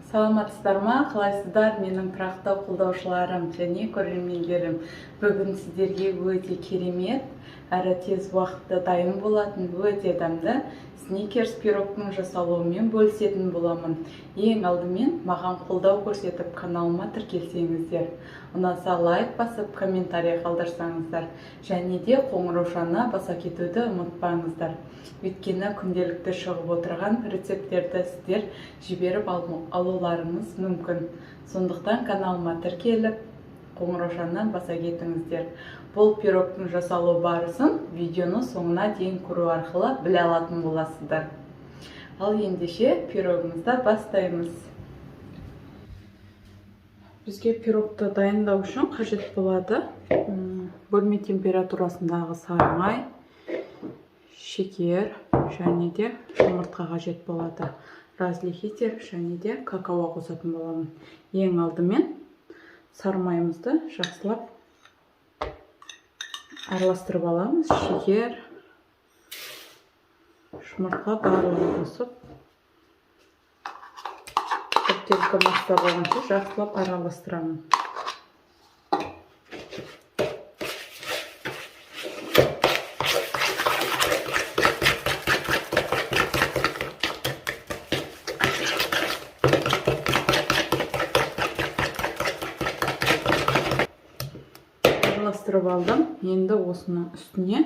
Саламатсыздар ма, қалайсыздар, менің тұрақты қолдаушыларым және көрермендерім. Бүгін сіздерге өте керемет, әрі тез уақытта дайын болатын өте дәмді сникерс пирогтың жасалуымен бөлісетін боламын. Ең алдымен маған қолдау көрсетіп каналыма тіркелсеңіздер, ұнаса лайк басып комментарий қалдырсаңыздар және де қоңыраушаны баса кетуді ұмытпаңыздар. Өйткені күнделікті шығып отырған рецепттерді сіздер жіберіп алуларыңыз мүмкін. Сондықтан каналыма тіркеліп қоңыраушаны баса кетіңіздер. Бұл пирогтың жасалу барысын видеоны соңына дейін көру арқылы біле алатын боласыздар. Ал ендеше пирогымызды бастаймыз. Бізге пирогты дайындау үшін қажет болады бөлме температурасындағы сары май, шекер және де жұмыртқа қажет болады. Разрыхлитель және де какао қосатын боламын. Ең алдымен сары майымызды жақсылап араластырып аламыз. Шекер, жұмыртқа барлығын қосып, біркелкі масса болғанша жақсылап араластырамын. Араластырып алдым. Енді осының үстіне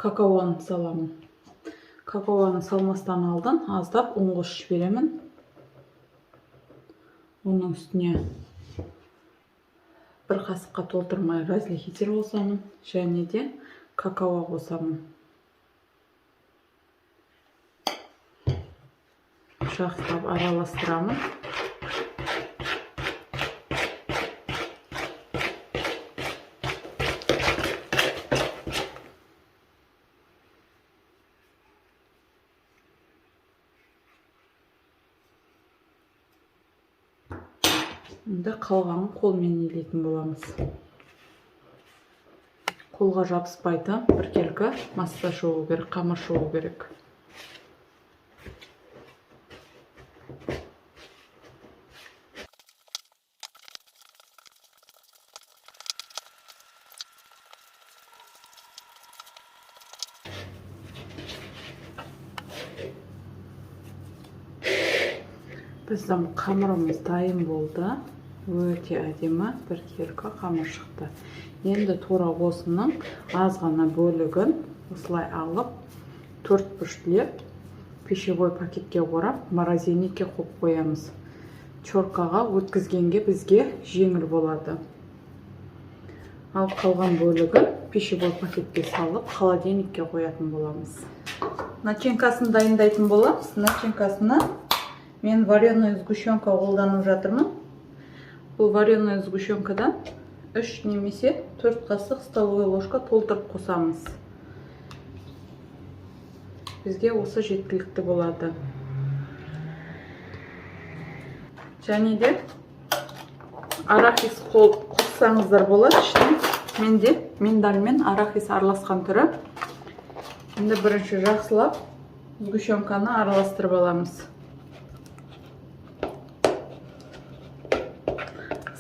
какаоны саламын. Какаоны салмастан алдын аздап ұн қосып жіберемін. Оның үстіне бір қасыққа толтырмай разрыхлитель қосамын және де какао қосамын. Жақсылап араластырамын. Енді қалғанын қолмен илейтін боламыз. Қолға жабыспайтын біркелкі масса шығу керек, қамыр шығу керек. Біздің қамырымыз дайын болды. Өте әдемі біркелкі қамыр шықты. Енді тура осының аз ғана бөлігін осылай алып, төрт бұрыштылеп пищевой пакетке орап, морозильникке қойып қоямыз. Чоркаға өткізгенге бізге жеңіл болады. Ал қалған бөлігін пищевой пакетке салып, холодильникке қоятын боламыз. Начинкасын дайындайтын боламыз. Начинкасына мен вареную сгущенка қолданып жатырмын. Бұл вареная сгущенкадан 3 немесе 4 қасық столовый ложка толтырып қосамыз. Бізге осы жеткілікті болады. Және де арахис қоссаңыздар болады ішіне. Менде миндаль мен арахис араласқан түрі. Енді бірінші жақсылап сгущенканы араластырып аламыз.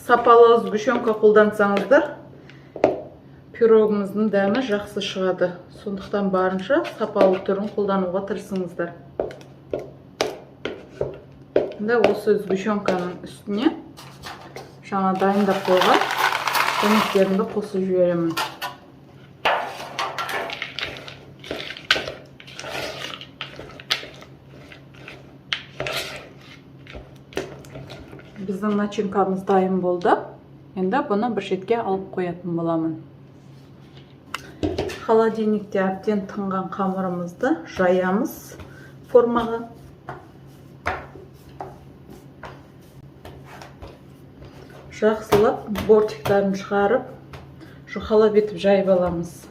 Сапалы сгущенка қолдансаңыздар, пирогымыздың дәмі жақсы шығады. Сондықтан барынша сапалы түрін қолдануға тырысыңыздар. Енді осы сгущенканың үстіне жаңа дайындап қойған дәнектерімді қосып жіберемін. Біздің начинкамыз дайын болды. Енді бұны бір шетке алып қоятын боламын. Холодильникте әбден тынған қамырымызды жаямыз формаға. Жақсылап бортиктарын шығарып, жұқалап етіп жайып аламыз.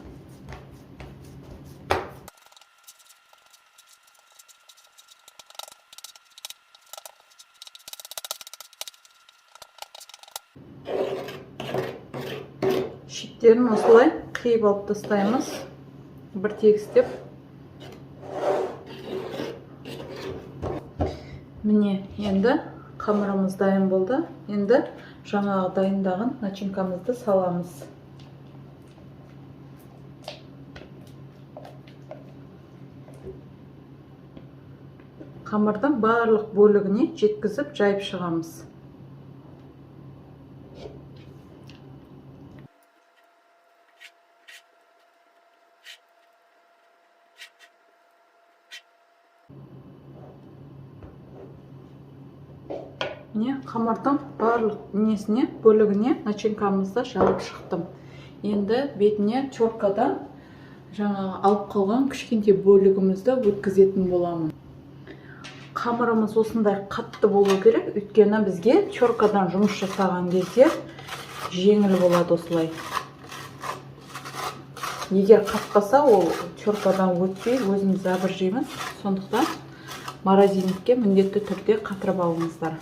Шеттерін осылай қиып алып тастаймыз, бір тегістеп. Міне, енді қамырымыз дайын болды. Енді жаңағы дайындаған начинкамызды саламыз. Қамырдың барлық бөлігіне жеткізіп жайып шығамыз. Міне, қамырдың барлық несіне, бөлігіне начинкамызды жауып шықтым. Енді бетіне теркадан жаңағы алып қалған кішкентай бөлігімізді өткізетін боламын. Қамырымыз осындай қатты болу керек, өйткені бізге теркадан жұмыс жасаған кезде жеңіл болады осылай. Егер қатпаса, ол теркадан өтпей өзіміз зәбір жейміз. Сондықтан морозильникке міндетті түрде қатырып алыңыздар.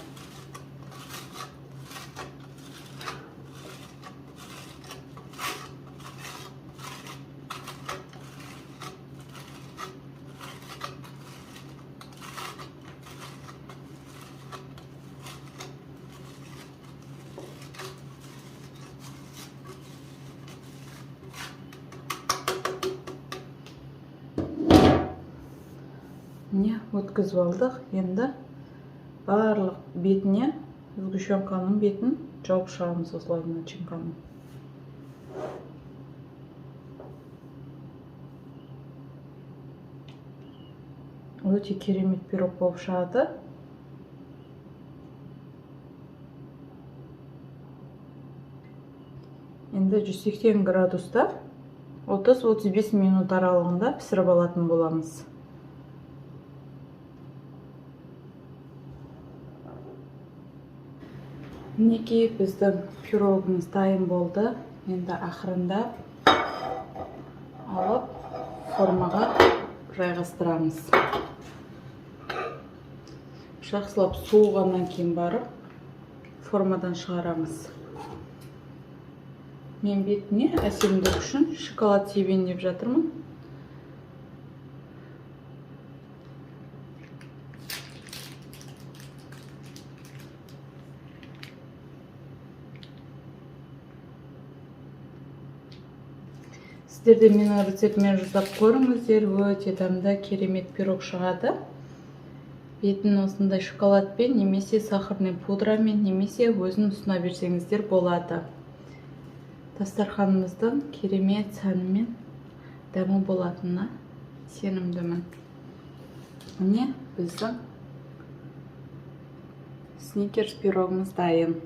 Міне, өткізіп алдық. Енді барлық бетіне сгущенканың бетін жауып шығамыз осылай начинканың. Өте керемет пирог болып шығады. Енді 180 градуста 30-35 минут аралығында пісіріп алатын боламыз. Мінекей, біздің пирогымыз дайын болды. Енді ақырындап алып формаға жайғастырамыз. Жақсылап суығаннан кейін барып формадан шығарамыз. Мен бетіне әсемдік үшін шоколад себейін деп жатырмын. Сіздер де менің рецептіммен жасап көріңіздер, өте дәмді, керемет пирог шығады. Бетін осындай шоколадпен немесе сахарный пудрамен немесе өзін ұсына берсеңіздер болады. Дастарханымыздың керемет сәнімен дәмі болатынына сенімдімін. Міне, біздің сникерс пирогымыз дайын.